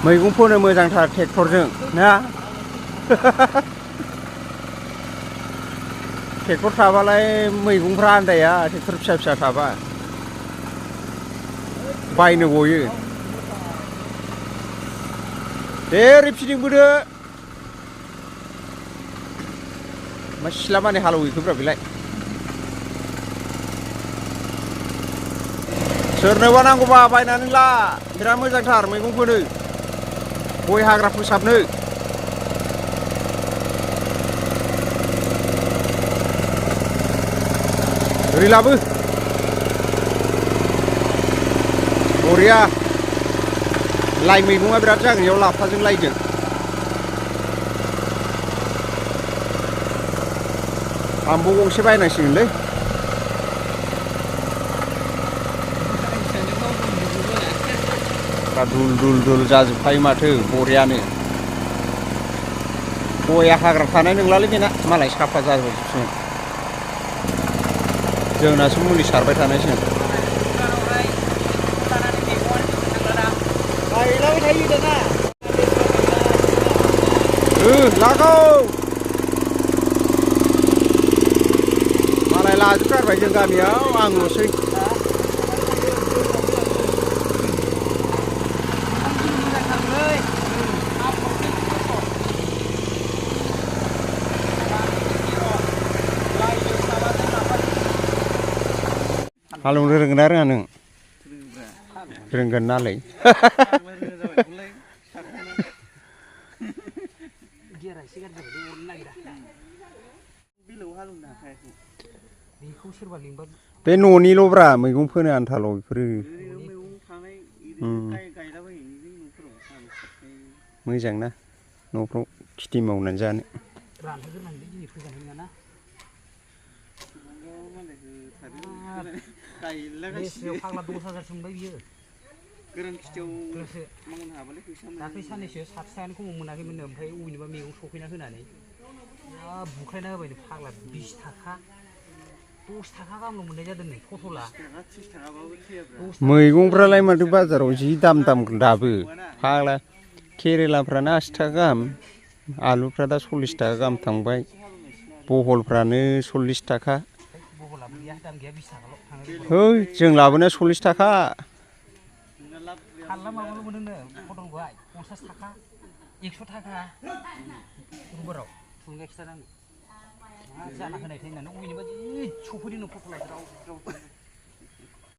मैगं फोनो मोजांथार ट्रेक्टरजों ना ट्रेक्टर थाबालाय मैगंफ्रा आन्दाया ट्रेक्टर फिसा फिसा थाबा बायनो गयो दे ओरै फिदिंबोदो मा सिला माने हालेवहैखोब्रा बेलाय सोरनोबा नांगौबा बायनानै ला बिराद मोजांथार मैगं फोनो गय हाग्रा फोसाबनो ओरै लाबो बरिया लाइ मैगङा बिराद जागोन इयाव लाफाजों लाइजों आंबो गंसे बायनांसिगोनलै दुल दुल दुल जाजोबखायो माथो बरियानो गया हाग्रा थानाय नंलालै बेना मालाय साफा जाजोबसिगोन जोंनासो मुलि सारबाय थानायसिगोन गायलाबाय थायो दाना लागाव मालाय लाजोबगारबाय जों गामियाव आंल'सै हालेवनो रोंगोन ना रोङा नों रोंगोन नालाय बे न'निल'ब्रा मैगं फोनो आन्थाल' बेफोरो मोजां ना न'फ्राव खेथि मावनानै जानो फाग्ला 10,000 मोनबाय बियो गोरान खेथियाव मावनो हाबालाय फैसा मोनो दाख्लै साननैसो 7,000 खमाव मोनाखैमोन ओमफ्राय अबेनिबा मैगं सफैना होनानै बुख्रायना होबाय फाग्ला 20 थाखा 10 थाखा गाहामल' मोननाय जादों नै पटला मैगंफ्रालाय माथो बाजाराव जि दाम दाबो फाग्ला केरेलाफ्रानो 80 थाखा गाहाम आलुफ्रा दा 40 थाखा गाहाम थांबाय बहलफ्रानो 40 थाखा है जों लाबोनाया 40 थाखा फारला माबाल' मोनोनो पटलखौहाय 50 थाखा 100 थाखा रुबाराव थुलुंगा खिथानांगौ जाना होनायखाय होननानै अबेनिबा जि सफैदोंनो पटला